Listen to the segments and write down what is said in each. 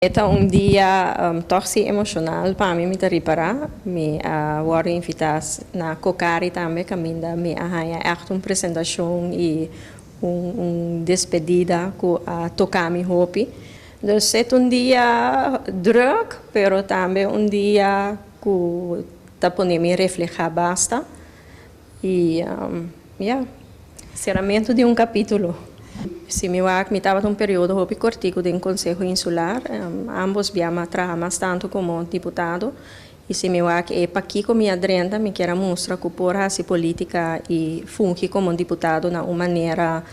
E ta un dia toch si emocional pa mi, mi ta ripara. Mi a wordo invita na Cocari tambe, caminda mi a haya echt un presentacion y un despedida cu a toca mi hopi. Dus e ta un dia druk, pero tambe un dia cu ta pone mi refleha basta. Y ja, ceramento di un capitulo. Si mi wak, mi tabata un periodo hopi cortico den Conseho Insular, ambos bia m'a traha mas tanto como diputado. Y si mi wak e pakico mi a drenta, mi kier a mustra cu por haci politica y fungi como diputado na un manera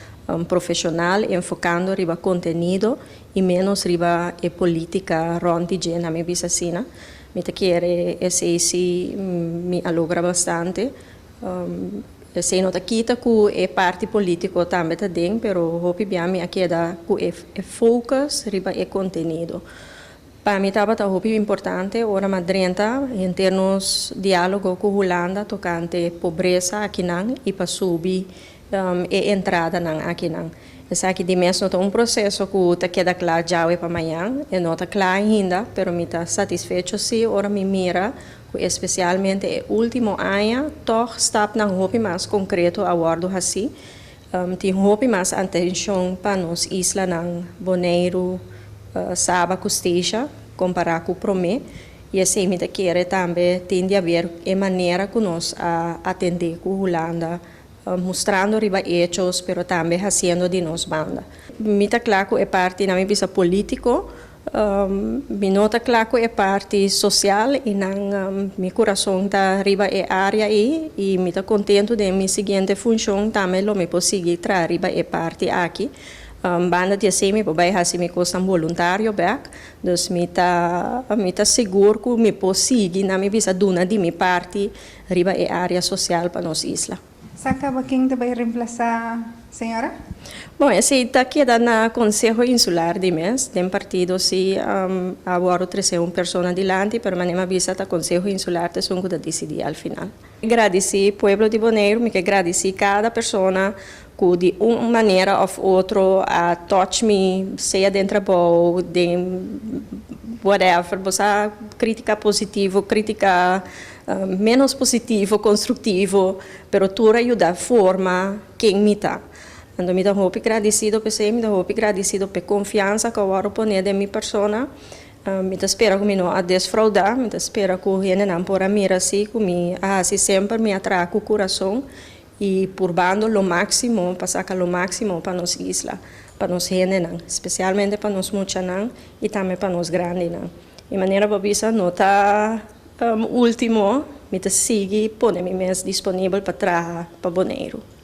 profesional, enfocando riba contenido y menos riba e politica rond di dje, mi bisa asina. Mi ta kere esey si mi a logra bastante. Esey no ta kita cu e parti politico tambe ta den, pero hopi bia mi a keda cu e focus riba e contenido. Pa mi tabata hopi importante ora m'a drenta henter nos dialogo cu Hulanda tocante pobresa akinan y pa subi e entradanan akinan. Esaki di mes no ta un proceso cu ta keda cla djawe pa mañan, e no ta cla ainda, pero mi ta satisfecho si ora mi mira cu especialmente e ultimo aña toch stapnan hopi mas concreto a wordo haci. Tin hopi mas atencion pa nos islanan Boneiru, Saba cu Statia, compara cu prome. Y esey mi ta kere tambe tin di haber e manera cu nos a atende cu Hulanda, mustrando riba hechos, pero tambe haciendo di nos banda. Mi ta cla cu e parti, na mi bisa, politico, mi no ta cla cu e parti social y nan mi curason ta riba e area ey y mi ta contento den mi siguiente funcion tambe lo mi por sigui traha riba e parti aki. Banda di esey mi por bay haci mi cosnan voluntario bek, dus mi ta sigur cu mi por sigui na mi bisa duna di mi parti riba e area social pa nos isla. Sa caba ken ta bay reemplasa señora? Bon, esey ta keda na Conseho Insular di mes. Den partido si awor a trece un persona dilanti, pero manera m'a bisa, ta Conseho Insular ta esun cu ta dicidi al final. Gradici pueblo di Bonaire, mi kier gradici cada persona cu di un manera of otro a touch me, sea den trabou, den whatever, bo critica positivo, critica menos positivo, constructivo, pero tur a yuda forma ken mi ta. Anto mi ta hopi gradicido p'esey, mi ta hopi gradicido pa confiansa cu awor a pone den mi persona. Mi ta spera cu mi no a defrauda, mi ta spera cu hendenan por a mira si, cu mi a haci semper, mi a traha cu curason y purbando lo maximo, pa saca lo maximo pa nos isla, pa nos hendenan, especialmente pa nos muchanan y tambe pa nos grandinan. Di manera bo bisa, no ta ultimo, mi ta sigui pone mi mes disponibel pa traha pa Boneiru.